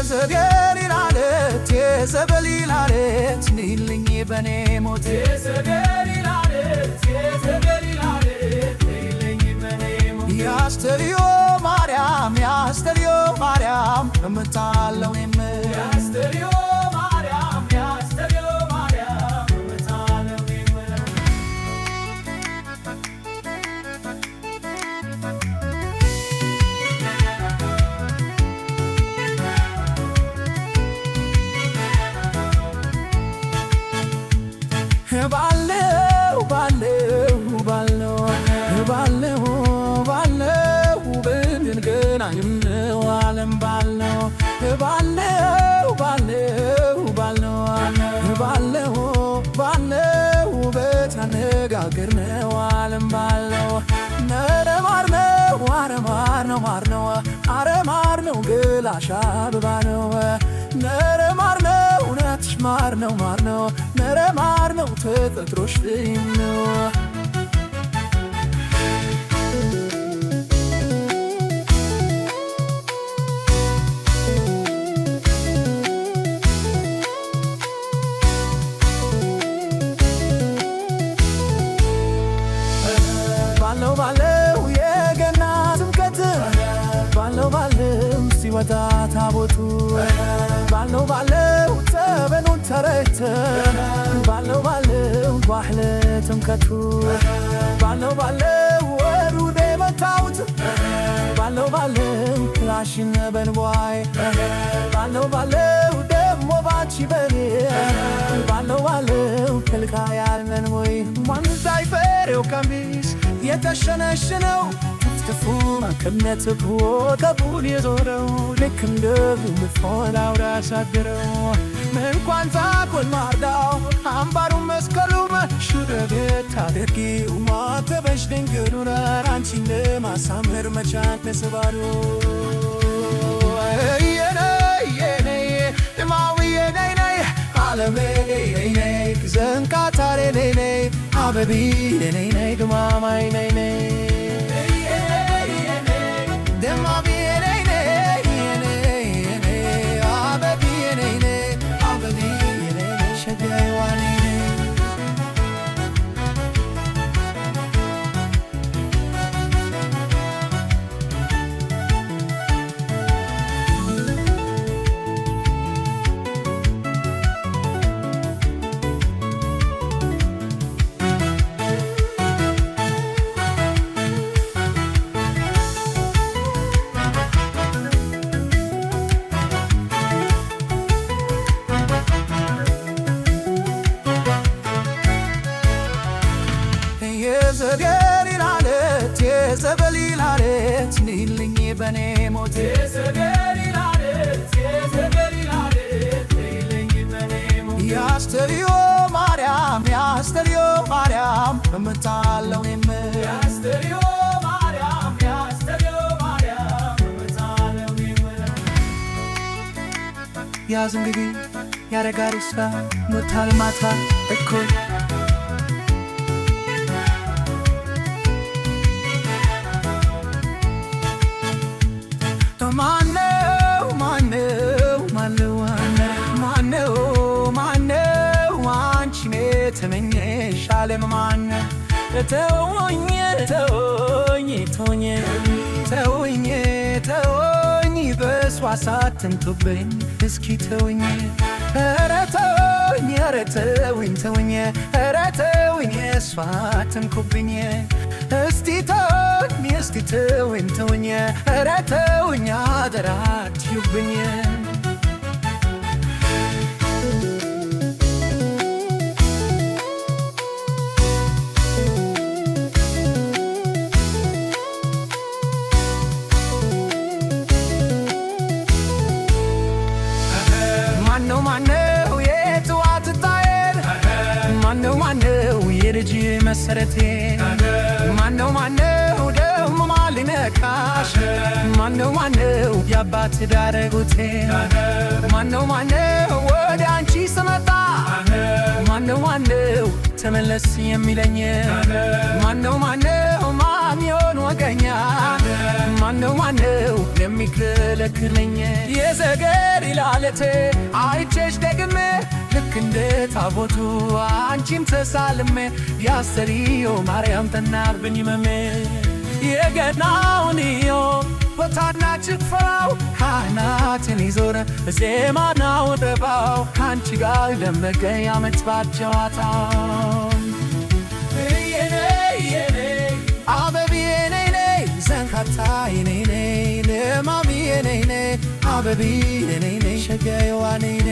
የዘገሊላ ዕለት፣ የዘገሊላ ዕለት፣ ነይልኝ በኔ ሞት። ያስተርዮ ማርያም፣ ያስተርዮ ማርያም፣ እምታለው እኔም። ባለው ባለው ባለው ባለው ባለው ብንገናኝም ነው ዓለም ባለው ባለው ባለው ባለው ባለው ባለው በተነጋገርነው ዓለም ባለው። ኧረ ማር ነው፣ ኧረ ማር ነው፣ ማር ነው፣ ኧረ ማር ነው፣ ገላሽ አበባ ነው። ኧረ ማር ነው፣ እውነትሽ ማር ነው፣ ማር ነው፣ ኧረ ማር ነው፣ ተፈጥሮሽ ልዩ ነው። ባለው ባለው የገና ጥምቀት፣ ባለው ባለው ሲወጣ ታቦቱ፣ ባለው ባለው ጸበሉን ተረጭተን፣ ባለው ባለው ባህለ ጥምቀቱ፣ ባለው ባለው ወሩዴ መታውት፣ ባለው ባለው ክላሽን በንቧይ፣ ባለው ባለው ደሞ ባንቺ በኔ፣ ባለው ባለው ክልካ ያለን ወይ ማንዛይ ፈሬው ቀሚስ የተሸነሽነው ትፍትፉን ከነትፎ ከቡን የዞረው ልክ እንደ ምፎን አውራ ያሳድረው እንኳን ታኮል ማርዳው አምባሩ መስቀሉም ሽረቤት አድርጊው ማተበሽ ድንግሉን አንቺን ለማሳመር መቻን ስባሩ አለሜ ነይ ዘንካታሬ ነይ ነይ አበቢ ነይ ነይ ግማማይ ነይ ነይ ደማቢ ነይ ነይ ነይ አበቢ ነይ ነይ አበቢ ነይ ሸጋዋ ነይ ነይ። የዘገሊላ ዕለት፣ የዘገሊላ ዕለት፣ ነይልኝ በኔ ሞት። ያስተርዮ ማርያም፣ ያስተርዮ ማርያም፣ እምታለው እኔም። ያዝ እንግዲህ ያረጋል ስራ ሞታል ማታ እኩል። ማነው ማነው ማነው ማነው ማነው አንቺን የተመኘሽ ዓለም ማነው? ተውኝ ተውኝ ተውኝ ተውኝ ተውኝ በሷ ሳትንቱብኝ እስኪ ተውኝ። ኧረ ተውኝ፣ ኧረ ተውኝ ተውኝ፣ ኧረ ተውኝ እሷ አትንኩብኝ። እስቲ ተውኝ፣ እስቲ ተውኝ ተውኝ፣ ኧረ ተውኝ አደራ አትዩብኝ። ማነው ማነው የጥዋት ጣዬን? ማነው ማነው የልጅ መሰረቴ? ማነው ማነው ደሞ ማሊነካሽ? ማነው ማነው የአባት ዳረጉቴ? ማነው ማነው ወደ አንቺ ስመጣ ማነው ማነው ተመለስ የሚለኝ? ማነው ማነው ማን ይሆን ወገኛ? ማነው ማነው የሚከለክለኝ? የዘገር ይላለቴ አይቼሽ ደግሜ ልክ እንደ ታቦቱ አንቺን ተሳልሜ ያስተሪዮ ማርያም ተናርብኝ መሜ የገናውን ዮ ቦታና ጭፈራው ካህናትን ይዞረ ዜማናው ረባው ካንቺ ጋር ደመቀ ያመት በዓል ጨዋታው። አበብዬ ነይ ነይ ዘንካታ ነይ ነይ ለማሚዬ ነይ ነይ አበብዬ ነይ ነይ ሸገዋ ነይ።